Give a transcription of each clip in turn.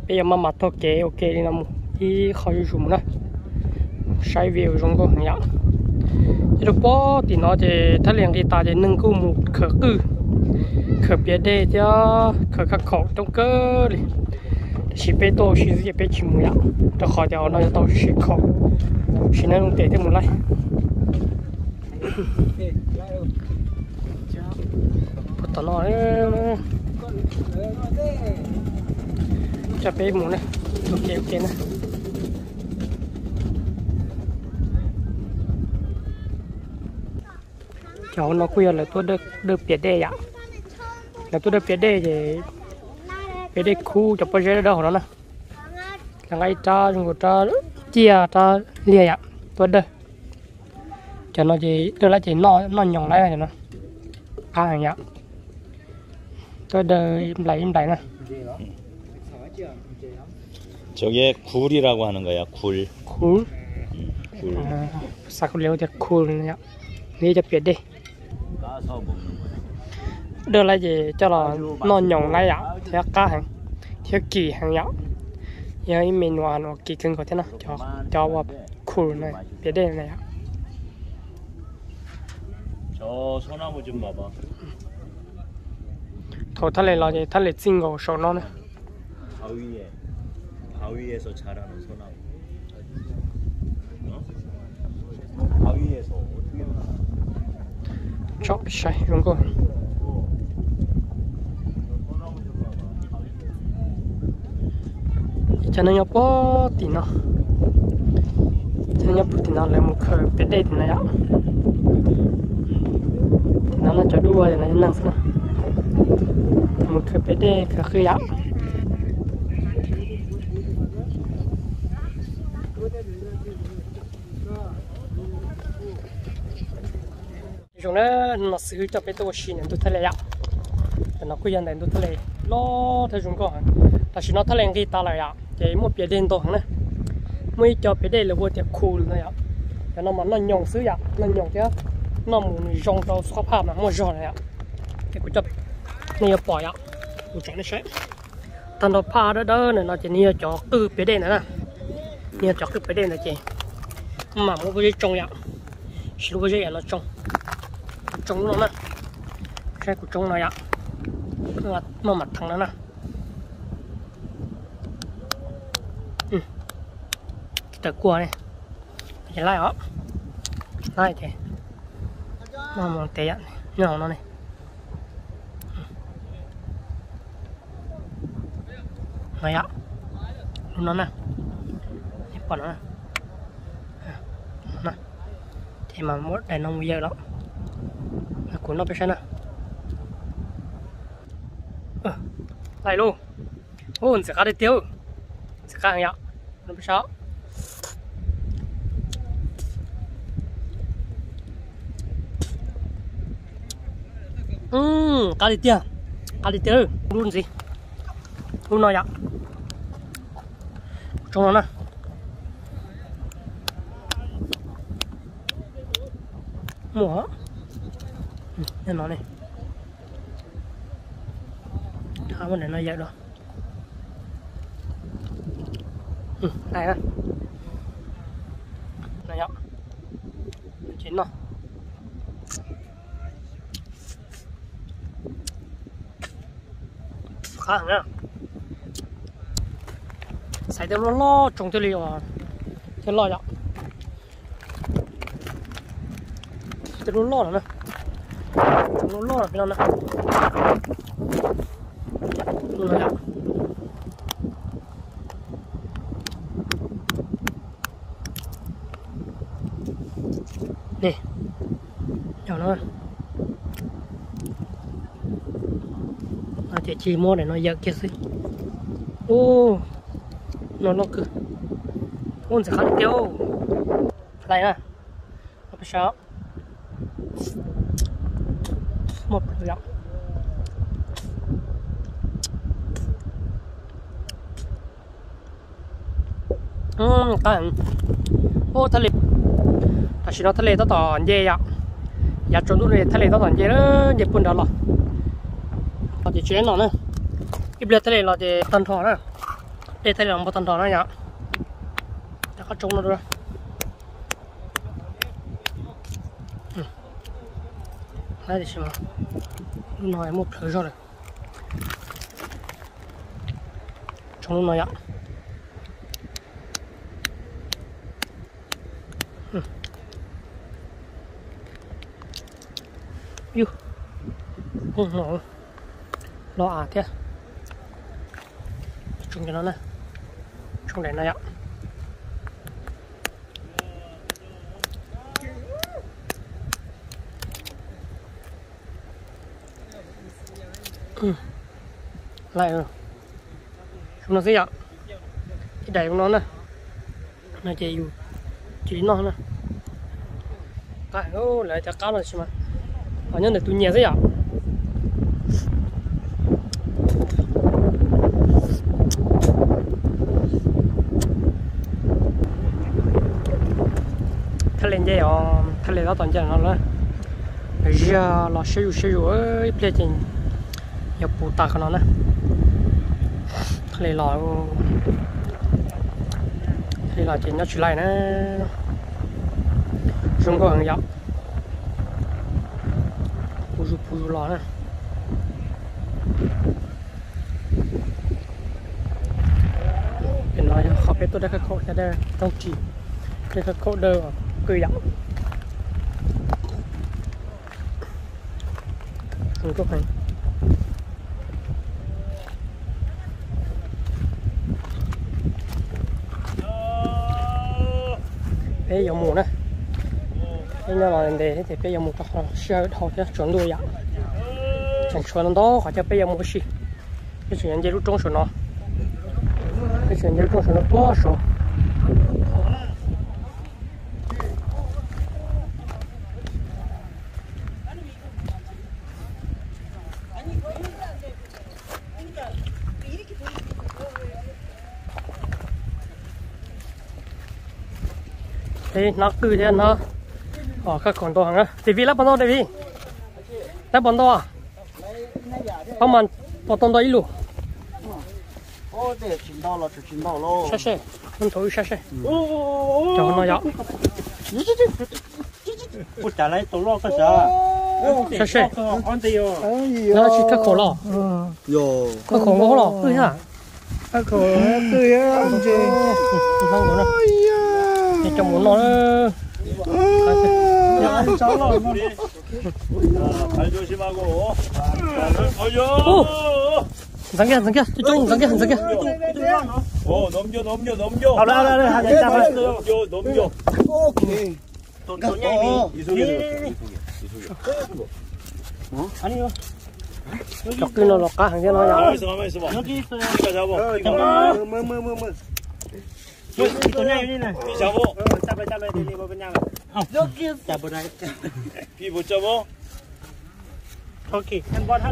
Peb yuav maj mam taug kev ua ke li no mus ib qho zuj zus mus na. Saib view zoo nkauj heev yom. Nyob rau pem tim no ces thaj li nqis tas ces neeg kuj mus khaws qwj, khaws piav dej thiab khaws khaj khaum coob kawg li. Tiam sis peb tuaj ua si xwb ces peb tsis mus yom, rau qhov tias hauv no yuav tau siv khaum, siv nas zoo tes thiaj mus laij. Puag tom no, coj peb mus na, ua ke ua ke na. Cov hauv no kuj yog lawv tuaj dawj piav dej yom. Lawv tuaj dawj piav dej ces piav dej khub cov pob zeb dawb dawb hauv no na. Lawv nqa ib rab zoo nkaus rab ciaj rab liag yom, tuaj dawj. Cov no ces dawj lawm ces noj nyoos lawm no. Qab heev yom. Tuaj dawj ib nplais ib nplais na. Khub, xav kuv li tias khub yom, nws cov piav dej. Dawj lawm ces coj los noj nyoos lawm yom, thiab qab heev, thiab kim heev yom. Yog ib me nus uas kim kawg nkaus thiab no, cov uas khub no, piav dej no yom. Thaum thaj les los ces thaj les txij nkaus saum no na. Tsom peb saib zoo nkauj. Cov neeg nyob puag tim no, cov neeg nyob puag tim no lawv mus khaws pem dej tim no yom. Tim no no cov dub no yog neeg xwb na. Mus khaws pem dej khaws qwj yom. Zoo na, no xib hwb coj peb tuaj ua si ntawm ntug thaj les yom. Ntawm no kuj yog ntawm ntug thaj les loj thiab zoo nkauj heev. Tam sim no thaj les nqis tas lawm yom, ces muaj piav dej ntau heev na. Muaj ib co piav dej lawv hu tias khul no yom. Cov no mas noj nyoos xwb yom, noj nyoos thiab noj mus nws zoo rau xub qab phaj mas muaj zog na yom. Ces kuv coj nej yuav pom yom, kuv tsom nej saib. Tag nrho phaj dawb dawb ntawm no ces nws yog cov qwj piav dej ntawd na. Nws yog cov qwj piav dej ntawd ces mam muab pob zeb tsoo yom. Siv lub pob zeb yam no tsoo, tsoo lub no na. Saib kuv tsoo no yom, maj mam theev no na. Tawm kua ne, ces laij os, laij ces noj mus tes yom, nyob hauv no ne. No yom, lub no na, nej pom no na. Ces mas muab daim no mus yawm los, kuv noj peb saib na. Laij lauj. Ub, ntxim qab tiag tiag, ntxim qab heev yom. Noj peb saib. Qab tiag tiag, qab tiag tiag, lub ntxiv, lub no yom. Tsoo no na. Muaj, no ne. Muab daim no yawm los. Laij na. No yom, ces noj. Qab heev na. Xaiv tej loj loj tsoo thiaj li, thiaj loj yom. Tej loj loj no na, tsoo loj loj no na. Ne, yog no, ces cia muab daim no yawm kiag xwb. Ub, no loj kawg. Ub, ntxim qab tiag tiag. Laij na, peb saib. Muaj plhws yom. Qab heev. Ub, thaj li, tam sim no thaj li tab tom nce yom. Yav tsaus ntuj no thaj li tab tom nce, nce puag nrad los. Ces tsis noj na. Ib pliag thaj li los ces tag nrho na. Dej thiaj li los npog tag nrho na yom. Rov qab tsoo no dua. Tiam sis mas lub no muaj plhawv zog lawm. Tsoo lub no yom. Yus, no los av thiab. Tsoo cov no na, tsoo daim no yom. Lawm, zoo no xwb yom. Ib daim no na, no ces yus cia li noj na. Lawv cov qab no tsis mas, ho nyob ntawm tus nyiam xwb yom. Thaj li nce os, thaj li tab tom nce no lawm. Ziag los siab zus siab zus, ib pliag ces yuav puv tas qhov no na. Thaj li los, thaj li los ces nyob tsis laij na. Zoo nkauj heev yom. Puv zus puv zus los na. Pem no yog qhov peb tuaj dawb khawb khaum thiab dawb rooj ris, dawb khawb khaum dawb qw yom. Peb yuav mus na, peb nyob los ntev thiab ces peb yuav mus rau qhov sij hawm dhau thiab tsaus ntuj yom. Tseem tshuav ntau ntau qhov chaw peb yuav mus ua si. Peb tseem yuav nce lub roob saum no, peb tseem nce lub roob saum no puag saud. Hnab qwj thiab hnab khawb khaum ntau heev. David, lab puas ntau David? Lab puas ntau? Pab mas puas tau ntau ib lus? Sab seb, nthav wb sab seb. Cov no yom. Sab seb. Lawv tsis khawb khaum los? Khawb khaum nkaus los qwj thiab. Hnab nkaus na. Cov mus no. Ntxeev kiag, ntxeev kiag, coob coob, ntxeev kiag, ntxeev kiag. Cov qwj no los qab heev thiab no yom.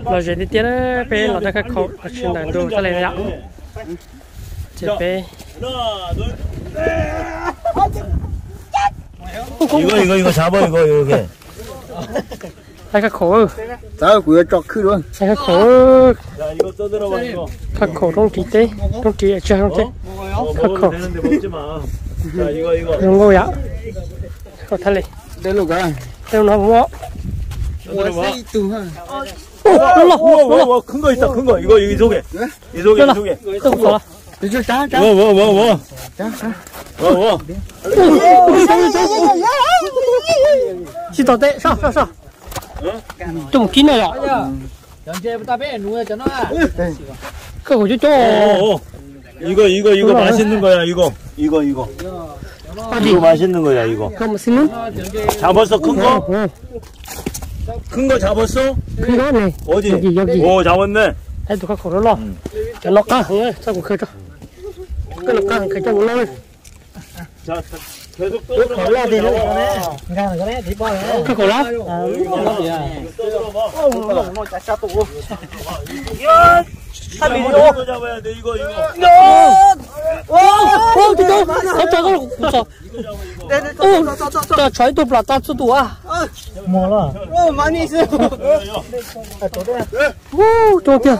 Los ze tiag tiag, peb los dawb khawb khaum los tsis ntawm ntug thaj li yom. Ces peb, ib ko ib ko ib ko, xav pab ib ko ib ko. Khawb khaum, kuv yuav tso khwj dua. Khawb khaum, khawb khaum roob ris teb, roob ris tsa roob teb. Khawb khaum zoo nkauj yom. Khawb thaj li, tej no muab. Tsis tau teb, soj soj soj. Coj mus kib na yom. Khawb khaum coob coob. Ib ko ib ko ib ko, mas xib nub ko yog ib ko, ib ko ib ko, mas xib nub ko yog ib ko. Tshav npog xo khwb nkaus, khwb nkaus tshav npog xo. Khwb nkaus ne. Ua cas ua ne. Tus khawb khaum loj loj. Cov no qab heev, txhob kuv khaws tso. Koj no qab heev, khaws coj mus noj. Khawb khaum loj. Tso ib tug plam tag txhua tus a. Coob tiag.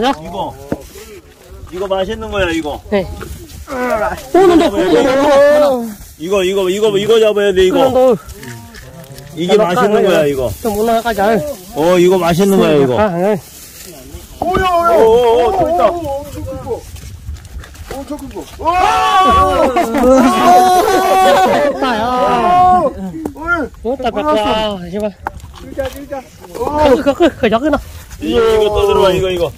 no. Igo, igo masej nug ko yog igo. Ub, no ntau. Igo, igo, igo, igo yog igo. Igo masej nug ko yog igo. Igo masej nug ko yog igo. Khawb, khawb, khawb cov khawb no. Igo, igo.